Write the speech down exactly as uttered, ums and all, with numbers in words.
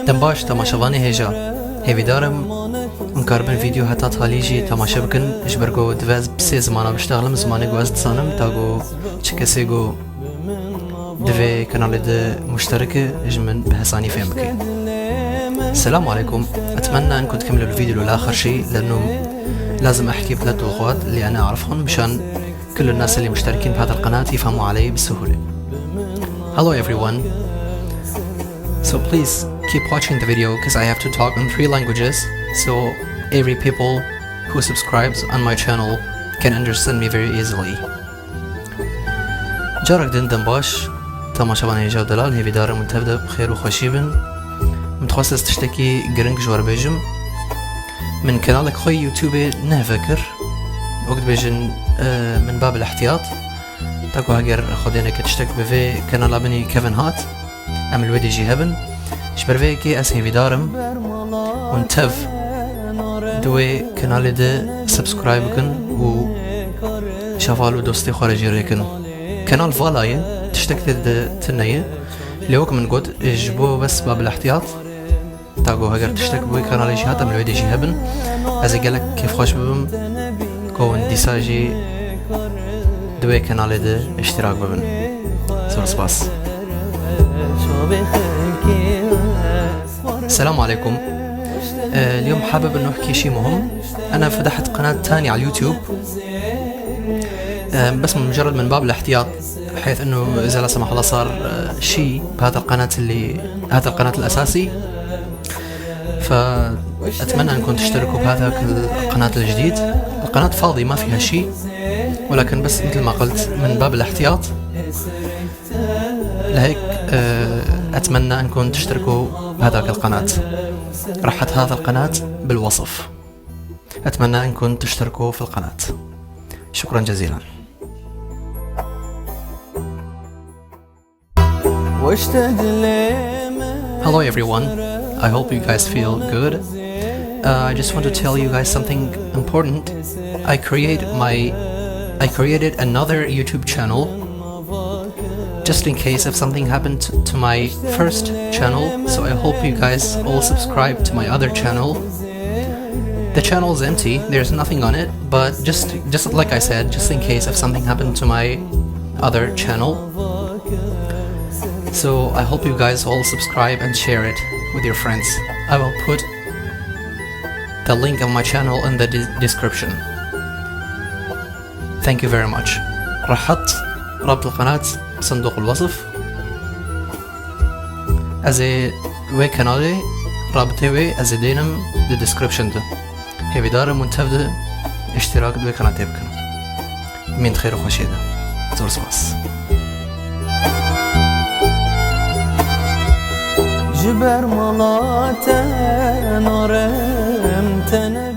Dem baş, temaşevanê hêja. Hêvîdar im, em karibin vîdeo heta talî jî temaşe bikin, ji ber ku divê ez bi sê zimana biştexlim, zimanê ku ez dizanim, ta ku çi kesê ku di vê kanalê de muşterik e, ji min bi hesanî fêm bike. السلام عليكم، أتمنى أنكم تكملوا الفيديو للآخر شي، لأنه لازم أحكي بثلاث لغات اللي أنا أعرفهم مشان كل الناس اللي مشتركين بهذا القناة يفهموا علي بسهولة. Hello everyone. So please keep watching the video because I have to talk in three languages so every people who subscribes on my channel can understand me very easily. Carek din dem baş, temaşevanê hêja û delal, hêvîdar im hûn tev de bi xêr û xweşî bin. Min dixwest ez tiştekî giring ji we re bêjim. Min kanalek xwe yê YouTubeê neheve kir. Wek dibêjin, e, min ba bil ihtiyat. Ta ku heger Xwedê neke tiştek bi vê kanala min î kevin hat, em li wê dê jî hebin. Ji ber vê yekê ez hêvîdar im hûn tev di wê kanalê de subscribe bikin û şeval û dostê xwe re jî rêkin. Kanal vala ye, tiştek tê de tune ye. Lê wek min got, ji bo bes ba bil ihtiyat, ta ku heger tiştek bi wê kanalê jî hat, em li wê dê jî hebin. Ez ê gelek kêfxweş bibim ku hûn dîsa jî di wê kanalê de îştîrak bibin. Zor spas. السلام عليكم. آه، اليوم حابب إنه أحكي شي مهم. أنا فتحت قناة تانية على اليوتيوب. آه، بس مجرد من باب الاحتياط، بحيث إنه إذا لا سمح الله صار، آه، شي بهذا القناة اللي، هذا القناة الأساسي، فأتمنى إنكم تشتركوا بهذا القناة الجديد. القناة فاضي، ما فيها شي، ولكن بس مثل ما قلت، من باب الاحتياط. لهيك، آه، أتمنى إنكم تشتركوا بهذاك القناة. راح أحط هذا القناة بالوصف. أتمنى إنكم تشتركوا في القناة. شكرا جزيلا. Hello everyone, I hope you guys feel good. Uh, I just want to tell you guys something important. I create my, I created another YouTube channel just in case if something happened to my first channel. So I hope you guys all subscribe to my other channel. The channel is empty, there's nothing on it, but just, just like I said, just in case if something happened to my other channel. So I hope you guys all subscribe and share it with your friends. I will put the link of my channel in the de- description. Thank you very much. راح أحط رابط القناة بصندوق الوصف. Ez ê wê kanalê, rabitê wê ez ê dênim di description de. Hêvîdar im hûn tev de îştîrak di wê kanatê bikin. Mîn di xêr û xweşiyê de. Zor spas. Ji ber mala te narim, te ne